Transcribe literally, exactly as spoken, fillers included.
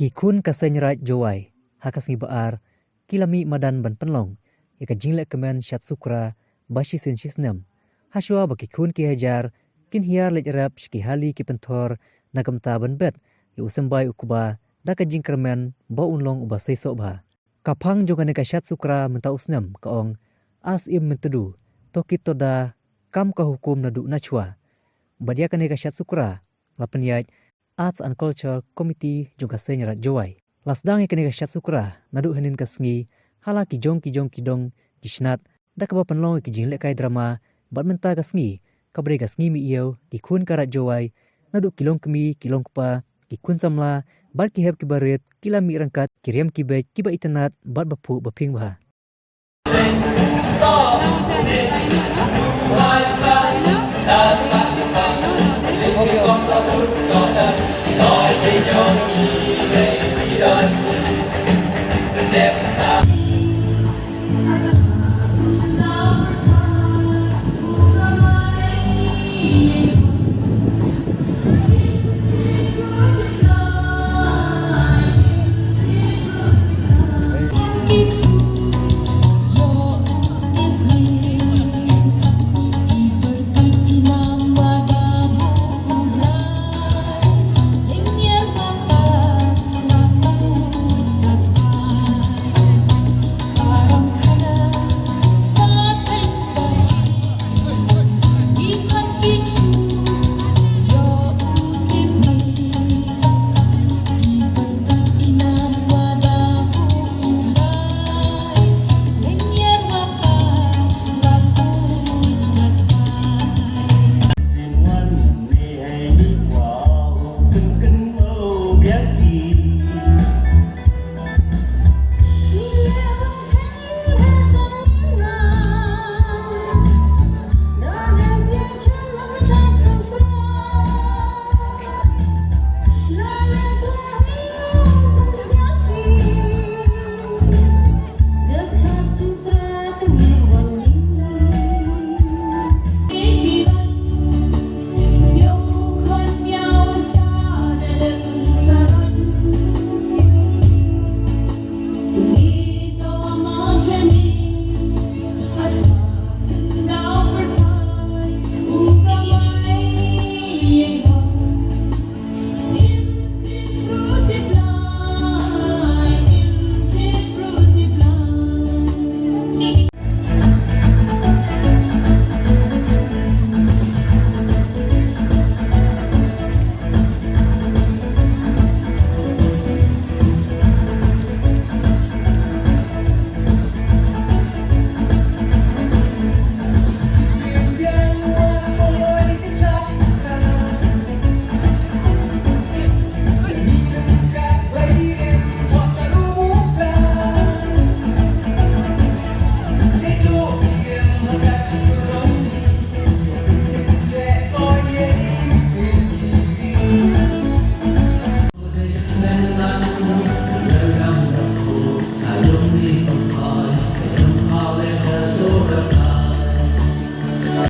Ki khun ka Seng Raij Jowai, ha ka sngi Ba-ar, ki la mih madan ban pynlong ïa ka jingleh kmen Shat Sukra ba shisien shisnem. Hashwa ba ki khun ki hajar kin hiar leit rep sha ki hali ki pynthor na ka bynta ban bet ïa u symbai u kba da ka jingkyrmen ba un long uba seisoh bha. Ka phang jong kane ka Shat Sukra mynta u snem ka ong, As im myntdu, to kit to da, kam ka hukum naduh nachwa. Bad ïa kane ka Shat Sukra la pynïaid Arts and Culture Committee jong ka Seng Raij Jowai. La sdang ïa kane ka Shat Sukra naduh hynnin ka sngi ha la ki jong ki jong ki dong ki snat, da kaba pynlong ïa ki jinglehkai drama, bad mynta ka sngi kaba dei ka sngi Mih Ïew, ki khun ka Raij Jowai, naduh ki longkmie, ki longkpa, ki khun samla bad ki hep ki barit, ki la mih ryngkat ki riam ki beit kiba itynnad bad ba phuh ba phieng bha.